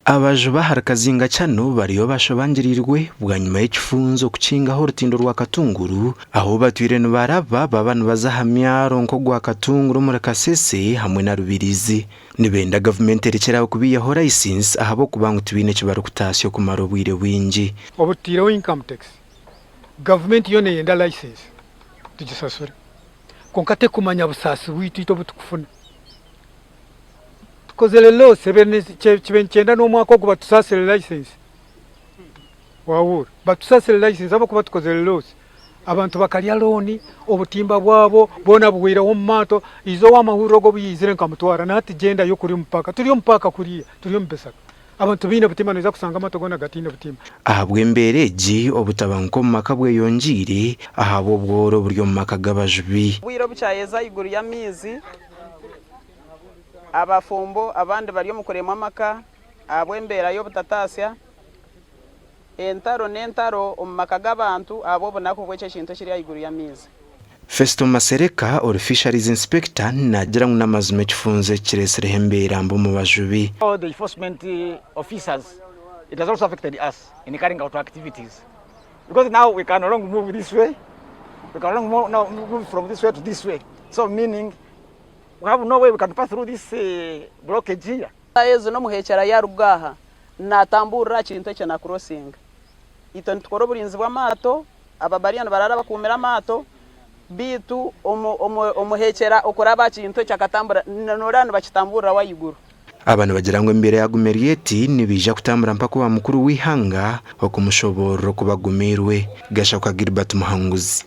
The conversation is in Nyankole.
Abajubi ahari Kazinga Channel bariyo bashobangiriirwe bwanyima y'ekifunzo kukingaho orutindo rwa Katunguru ahu batwire nibaraba baba nibaza aha myaro nk'ogwa Katunguru omuri Kasese hamwe na Rubirizi. Nibenda gavumenti erekyere aho kubiihaho layisinsi ahabw'okuba ngu tibaine eki barikutaasya okumara obwire bwingi. Obu tutaireho income tax, gavumenti yoona eyenda layisinsi tugisasure kwonka tekumanya busaasi bwaitu itwe obu tukufuna. Tukozire loss kibe nikyenda n'omwaka ogu batusaasire license wahurira batusaasire license ahabw'okuba tukozire loss abantu bakarya loan obutimba bwabo bwona buhweireho omu maato eizooba ow'amahurire ogu obu yaizire nkamutwara na hati gyendayo kuri omu paaka turi omu paaka kuriya turi omu bisaka abantu baine butimba noija kushanga amaato goona gataine butimba. Ahabw'embeera egi obutabanguko omu maka bweyongyeire ahabw'obworo oburi omu maka g'abajubi. Obwire obukyayeza ahaiguru y'amaizi. Abafumbo abandi bari omu kuremwa amaka ahabw'embeera y'obutataasya, entaro n'entaro omu maka g'abantu ahabw'obunaku bw'ekyo ekintu ekiri ahaiguru y'amaizi. Festo Masereka ori Fisheries Inspector naagira ngu n'amazima ekifunzo eki kiretsireho embeera mbi omu bajubi. All the enforcement officers it has also affected us in carrying out our activities because now we can no longer move this way, we can no longer move from this way to this way so meaning We have no way we can pass through this blockage here. Ezi n'omuheekyera yaaruga aha naatamburira aha kintu ekyo naakurosinga. Itwe nitukora oburinzi bw'amaato, ababariya nibaraara bakuumire amaato, beitu omuheekyera okuraba aha kintu ekyo akatambura nooreeba nibakitamburiraho ahaiguru. Aba nibagira ngu embeera yaaguma eri eti, nibaija kutambura mpaka owa mukuru w'eihanga okumushoboorora oku bagumiirwe. Gashakwa Gilbert Muhanguzi.